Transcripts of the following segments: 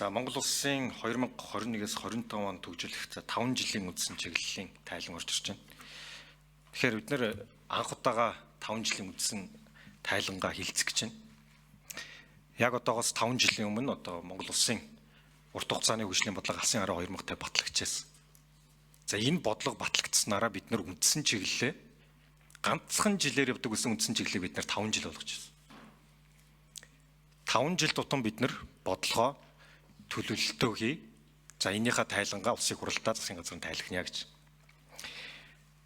За Монгол улсын 2021-ээс 25 он төгжүүлэх за 5 жилийн үндсэн чиглэлийн тайлан орж ирж байна. Тэгэхээр бид нэр анх удаага 5 жилийн үндсэн тайлангаа хилцэх гэж байна. Яг одоогоос 5 жилийн өмнө одоо Монгол улсын урт хугацааны хөгжлийн бодлого алсын хараа 2050 батлагдчихсэн. За энэ бодлого батлагдсанараа бид нар үндсэн чиглэлээ ганцхан жилээр явдаг гэсэн үндсэн чиглэлийг бид нар 5 жил болгож ирсэн. 5 жил тутам бид нар бодлогоо төлөвлөлтөө хий. За энийхээ тайлангаа улсын хурлдаа засгийн газрын тайлах гэж.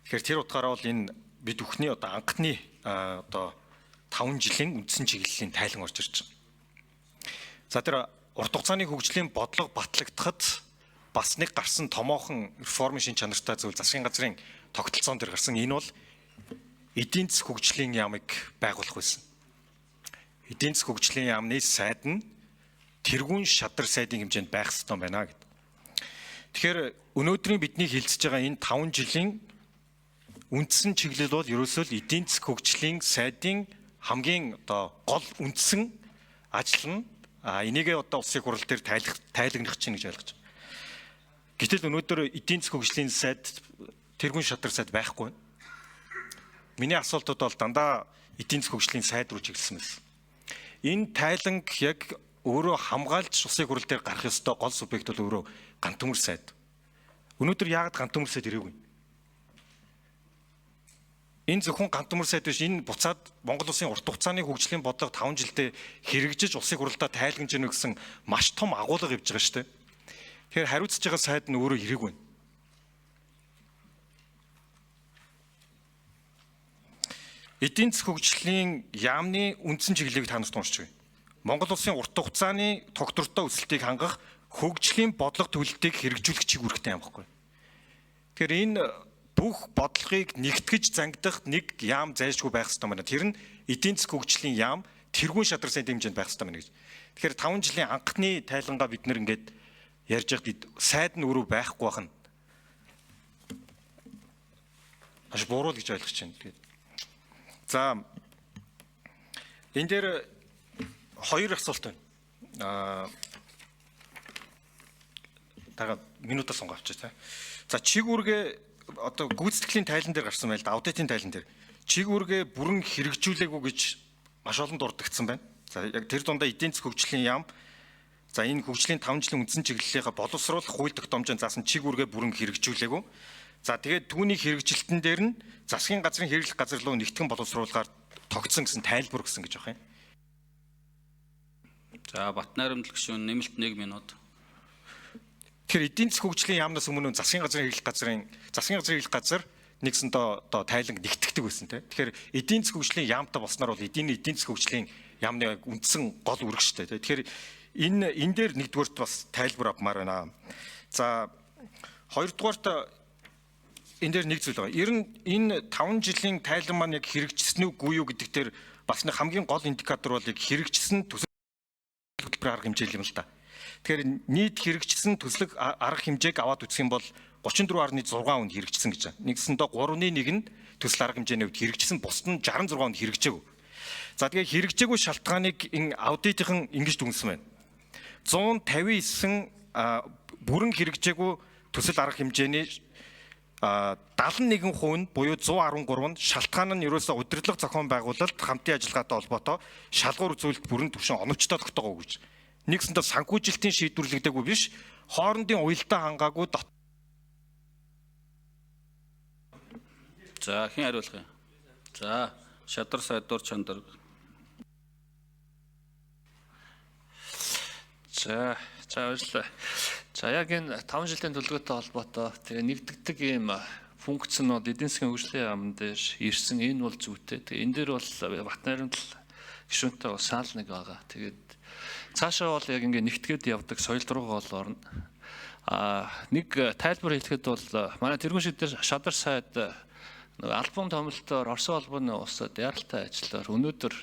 Тэгэхээр тэр утгаараа бол энэ бид бүхний одоо анхны одоо 5 жилийн үндсэн чиглэлийн тайлан орж ирж байгаа. За тэр урт хугацааны хөгжлийн бодлого батлагдахад бас нэг гарсан томоохон реформын шин чанартай зүйл засгийн газрын тогтолцоон дээр гарсан энэ бол эдийн засгийн хөгжлийн яамыг байгуулах байсан. Эдийн засгийн хөгжлийн яамны сайд нь тэргүүн шадар сайдын хэмжээнд байх ёстой байна гэд. Тэгэхээр өнөөдрийн бидний хилцэж байгаа энэ 5 жилийн үндсэн чиглэл бол ерөөсөө л эдийн засгийн хөгжлийн сайдын хамгийн одоо гол үндсэн ажил нь энийгээ одоо улсын хурал дээр тайлагнах чинь гэж ойлгож байна. Гэтэл өнөөдөр эдийн засгийн хөгжлийн сайд тэргүүн шадар сайд байхгүй байна. Миний асуултууд бол дандаа эдийн засгийн хөгжлийн сайд руу чиглэсэн байсан. Энэ тайланг яг өөрөө хамгаалж улсын хурал дээр гарах ёстой гол субъект бол өөрөө ганц төмөр сайд. Өнөөдөр яагаад ганц төмөр сайд ирээгүй? Энэ зөвхөн ганц төмөр сайд биш, энэ буцаад Монгол улсын урт хугацааны хөгжлийн бодлого 5 жилдээ хэрэгжиж улсын хурлдаа тайлгнаж гинэ гэсэн маш том агуулга явж байгаа шүү дээ. Тэгэхээр хариуцж байгаа сайд нь өөрөө ирээгүй. Эдийн засгийн хөгжлийн яамны үндсэн чиглэлийг та нарт уншиж өгье. Монгол улсын урт хугацааны тогтвортой өсөлтийг хангах хөгжлийн бодлого төлөлтийг хэрэгжүүлэх чиг үүрэгтэй юм баггүй. Тэгэхээр энэ бүх бодлогыг нэгтгэж зангидах нэг яам зайлшгүй байх ёстой байна. Тэр нь эдийн засгийн хөгжлийн яам тэргүүн шадар сайдын хэмжээнд байх ёстой байна гэж. Тэгэхээр 5 жилийн анхны тайлангаа бид нэр ингээд ярьж байхад сайд нь өөрөө байхгүй байх нь маш буруу л гэж ойлгож байна. Тэгээд за энэ дээр хоёр асуулт байна. Дагаа минутаа сонгоо авчаа та. За чиг үүргээ одоо гүйцэтгэлийн тайлан дээр гарсан байл да, аудитын тайлан дээр. Чиг үүргээ бүрэн хэрэгжүүлээгүй гэж маш олон дурддагдсан байна. За яг тэр дундаа эдийн засгийн хөгжлийн яам за энэ хөгжлийн 5 жилийн үндсэн чиглэлийнхаа боловсруулах хууль тогтоомжийн заасан чиг үүргээ бүрэн хэрэгжүүлээгүй. За тэгээд түүний хэрэгжилтэн дээр нь засгийн газрын хэрэглэх газар руу нэгтгэн боловсруулгаар тогтсон гэсэн тайлбар өгсөн гэж байна. За Батнайрамдал гишүүн нэмэлт 1 минут. Тэгэхээр эдийн засгийн хөгжлийн яамнаас өмнө засгийн газрын хэрэглэх газрын засгийн газрын хэрэглэх газар нэгсэндээ одоо тайланг нэгтгэдэг байсан те. Тэгэхээр эдийн засгийн хөгжлийн яамтай болсноор бол эдийн засгийн хөгжлийн яамны үндсэн гол үүрэг шүү дээ. Тэгэхээр энэ дээр нэгдүгээрт бас тайлбар авмаар байна. За хоёрдугаарт энэ дээр нэг зүйл байгаа. Ер нь энэ 5 жилийн тайлан маань яг хэрэгжсэн үгүй юу гэдэг дээр бас нэг хамгийн гол индикатор бол яг хэрэгжсэн төсөл хөтөлбөрийн арга хэмжээ юм л да. Тэгэхээр нийт хэрэгжсэн төслөг арга хэмжээг аваад үзэх юм бол 34.6% хэрэгжсэн гэж байна. Нэгсэндээ 3.1 нь төсөл арга хэмжээний хувьд хэрэгжсэн, бусд нь 66% хэрэгжээгүй. За тэгээ хэрэгжээгүй шалтгааныг энэ аудитын ингэж дүнсэн байна. 159 бүрэн хэрэгжээгүй төсөл арга хэмжээний 71% нь буюу 113 нь шалтгаан нь ерөөсөө удирдлага зохион байгуулалт хамтын ажиллагаатай холбоотой шалгуур үзүүлэлт бүрэн түвшин оновчтой тогтоогоо гэж. Нэгсэндээ санхүүжилтийн шийдвэрлэгдээгүй биш, хоорондын уялдаа хангаагүй. За хэн хариулах юм? За Шадар Сайдуур Чандар. За баярлалаа. За яг энэ 5 жилийн төлөвлөгөөтэй холбоотой тэгээ нэгдэгдэг ийм функц нь бол эдийн засгийн хөгжлийн яам дээр ирсэн, энэ бол зүйтэй. Тэгээ энэ дээр бол Батнайрамдал гишүүнтэй бол санал нэг байгаа. Тэгээд цаашаа бол яг ингээ нэгтгээд явдаг соёл руугаа бол орно. Нэг тайлбар хэлэхэд бол манай тэргүүн шид дээр шадар сайд нэг албан томилтоор Орос улбаны улсад яралтай ажиллаар өнөөдөр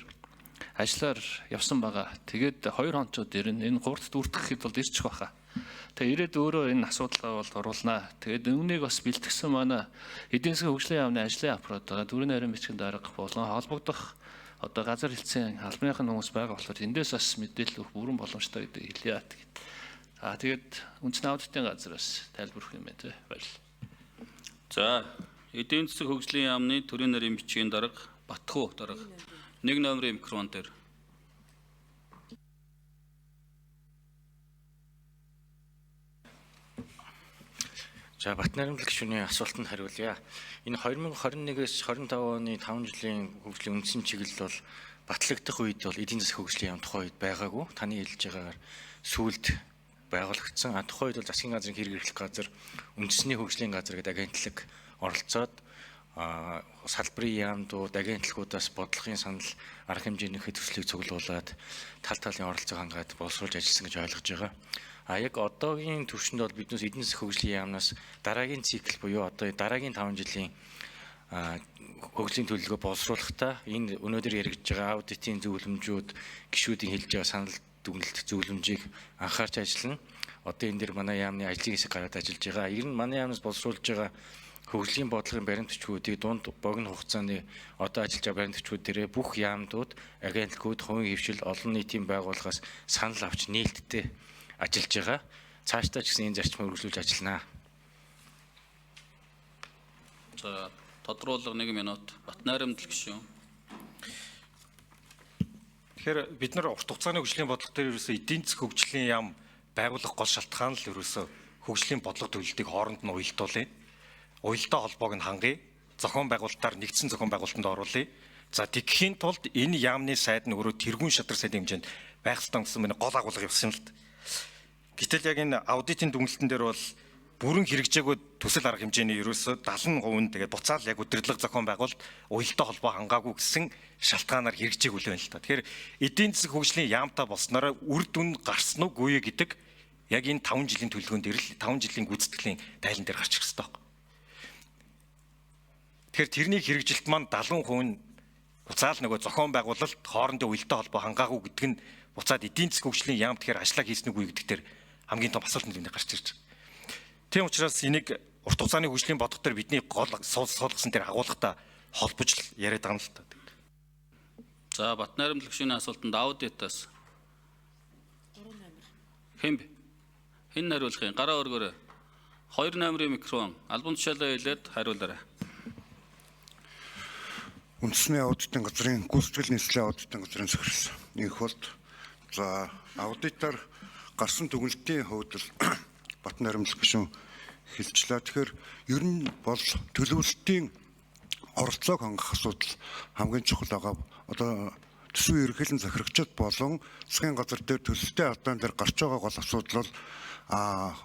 ажиллаар явсан байгаа. Тэгээд 2 хонцод ирнэ. Энэ 3 дахь 4 дахь гэхэд бол ирчих байхаа. Тэгээ ирээд өөрөө энэ асуудлаа бол оруулнаа. Тэгээд үүнийг бас бэлтгэсэн манай эдийн засгийн хөгжлийн яамны ажлын аппарат байгаа. Дүүрэн нарийн бичгийн дарга болон холбогдох одоо газар хэлцэн албаныхын хүмүүс байгаа болохоор эндээс бас мэдээлэл өгөх бүрэн боломжтой гэдэг хэлье. Тэгээд Тэгээд үндэсний аудитын газраас тайлбарлах юм байна те. Баярлалаа. За, эдийн засаг хөгжлийн яамны төрийн нарийн бичгийн дарга Батхүү дарга 1 номерын микрофон дээр. За, Батнаримлал гишүүний асуултанд хариулъя. Энэ 2021-ээс 25 оны 5 жилийн хөгжлийн үндсэн чиглэл бол батлагдах үед бол эдийн засгийн хөгжлийн яам тухайн үед байгаагүй. Таны хэлж байгаагаар сүүлд байгуулагдсан. А тухайн үед бол засгийн газрын хэрэг эрхлэх газар, үндэсний хөгжлийн газар гэдэг агентлаг оролцоод салбарын яамдууд, агентлагуудаас бодлогын санал, арга хэмжээнийхээ төслийг цуглуулад тал талын оролцоог хангаад боловсруулж ажилласан гэж ойлгож байгаа. А яг одоогийн түвшинд бол биднээс эдийн засгийн хөгжлийн яамнаас дараагийн цикл буюу одоо дараагийн 5 жилийн хөгжлийн төлөвлөгөө боловсруулахдаа энэ өнөөдөр яригдж байгаа аудитын зөвлөмжүүд, гишүүдийн хэлж байгаа санал дүгнэлт зөвлөмжийг анхаарч ажиллана. Одоо энэ дэр манай яамны ажлын хэсэг гараад ажиллаж байгаа. Ер нь манай яамнаас боловсруулж байгаа хөгжлийн бодлогын баримт бичгүүдийг дунд богино хугацааны одоо ажиллаж байгаа баримт бичгүүд дээрээ бүх яамдууд, агентлагууд, хувийн хвшил, олон нийтийн байгууллагаас санал авч нээлттэй ажиллаж байгаа. Цаашдаа ч гэсэн энэ зарчмыг үргэлжлүүлж ажиллана. За, тодруулга 1 минут. Батнаримдал гишүүн. Тэгэхээр бид нар урт хугацааны хөгжлийн бодлого дээр ерөөсөө эдийн засгийн хөгжлийн яам байгуулах гол шалтгаан л ерөөсөө хөгжлийн бодлого төлөлтийг хооронд нь уялдуулъя. Уялдаа холбоог нь хангая. Зохион байгуулалтаар нэгдсэн зохион байгуулалтанд оруулъя. За, тэгхийн тулд энэ яамны сайд нь өөрөө тэргүүн шадар сайдын хэмжээнд байх ёстой гэсэн миний гол агуулга явсан юм л да. Гэтэл яг энэ аудитын дүгнэлтэн дээр бол бүрэн хэрэгжээгүй төсөл арга хэмжээний ерөөсөө 70% нь тэгээд буцаал яг удирдлага зохион байгуулалт уялдаа холбоо хангаагүй гэсэн шалтгаанаар хэрэгжээгүй л байна л та. Тэгэхээр эдийн засаг хөгжлийн яамтай болсноороо үр дүн гарсан уугүй гэдэг яг энэ 5 жилийн төлөвлөгөөн дээр л 5 жилийн гүйцэтгэлийн тайлан дээр гарч ирэх хэрэгтэй байна. Тэгэхээр тэрний хэрэгжилт маань 70% нь буцаал нөгөө зохион байгуулалт хоорондын уялдаа холбоо хангаагүй гэдэг нь буцаад эдийн засгийн хөгжлийн яам тэгэхээр ажиллаа хийсэн үгүй гэдэг дээр хамгийн том асуулт нь гарч ирж байгаа. Тийм учраас энийг урт хугацааны хөгжлийн бодлого дээр бидний гол суулгасан дээр агуулгатай холбож яриад байгаа юм л та. За, Батнаримлал гишүүний асуултанд аудитаас 3 номер. Хэн бэ? Хэн хариулах юм? Гараа өргөөрэй. 2 номерын микрофон. Албан тушаалаа хэлээд хариулаарай. Үндэсний аудитын газрын гүйцэтгэл нийслэлийн аудитын газрын захирал инх болт. За, аудитаар гарсан дүгнэлтийн хувьд л Батнаримлал гишүүн хэлчлээ. Тэгэхээр ер нь бол төлөвлөлтийн оролцоог хангах асуудал хамгийн чухал байгаа. Одоо төсвийн ерөнхийлөн захирагчид болон засгийн газар дээр төлөлтийн алдаан дээр гарч байгаа гол асуудал бол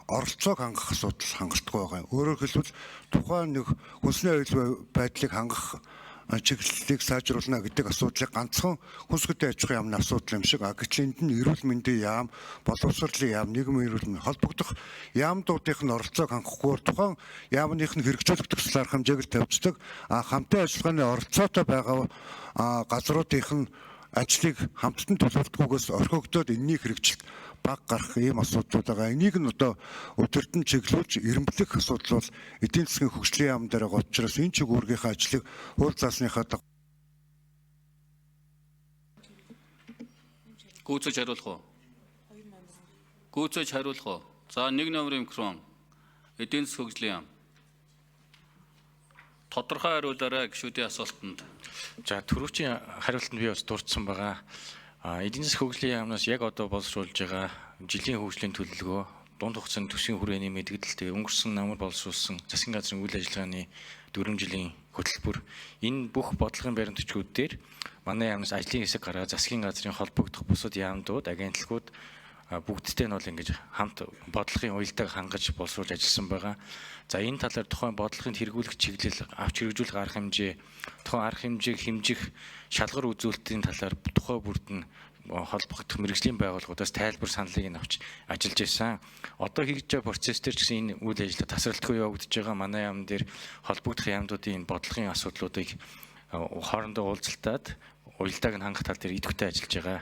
оролцоог хангах асуудал хангалтгүй байгаа. Өөрөөр хэлбэл тухайн нэг хүнсний аюулгүй байдлыг хангах чиглэлийг сайжруулна гэдэг асуудлыг ганцхан хүнс хөдөө аж ахуйн яамны асуудал юм шиг. Гэтэл энд нь эрүүл мэндийн яам, боловсролын яам, нийгмийн эрүүл мэнд холбогдох яамдуудын нь оролцоог хангахгүйгээр тухайн яамных нь хэрэгжүүлэх төсөл арга хэмжээг л тавьчихдаг. Хамтын ажиллагааны оролцоотой байгаа газруудынх нь ажлыг хамттан төлөвлөлтгүйгээс орхигдоод энэний хэрэгжилт баг гарах ийм асуудлууд байгаа. Энийг нь одоо өдөртөн чиглүүлж эрэмблэх асуудал бол эдийн засгийн хөгжлийн яам дээр байгаа учраас энэ чиг үүргийнхээ ажлыг хууль заасныхаа дагуу Гүйцэж хариулах уу? Гүйцэж хариулах уу? За, 1 номерын микрофон. Эдийн засгийн хөгжлийн яам. Тодорхой хариулаарай гишүүдийн асуултанд. За, түрүүчийн хариултанд би бас дурдсан байгаа. Эдийн засгийн хөгжлийн яамнаас яг одоо боловсруулж байгаа жилийн хөгжлийн төлөвлөгөө, дунд хугацааны төсвийн хүрээний мэдгдэл, тэгээ өнгөрсөн намар боловсруулсан засгийн газрын үйл ажиллагааны 4 жилийн хөтөлбөр, энэ бүх бодлогын баримт бичгүүд дээр манай яамнаас ажлын хэсэг гараад засгийн газрын холбогдох бусад яамдууд, агентлагууд бүгдтэй нь бол ингэж хамт бодлогын уялдааг хангаж боловсруулж ажилласан байгаа. За, энэ талаар тухайн бодлогын тэргүүлэх чиглэл, авч хэрэгжүүлэх арга хэмжээ, тухайн арга хэмжээг хэмжих шалгар үзүүлэлтийн талаар тухай бүрд нь холбогдох мэргэжлийн байгууллагуудаас тайлбар саналыг нь авч ажиллаж байсан. Одоо хийж байгаа процесс дээр ч гэсэн энэ үйл ажиллагаа тасралтгүй явагдаж байгаа. Манай яам дээр холбогдох яамдуудын энэ бодлогын асуудлуудыг хоорондоо уулзалтаад уялдааг нь хангах тал дээр идэвхтэй ажиллаж байгаа.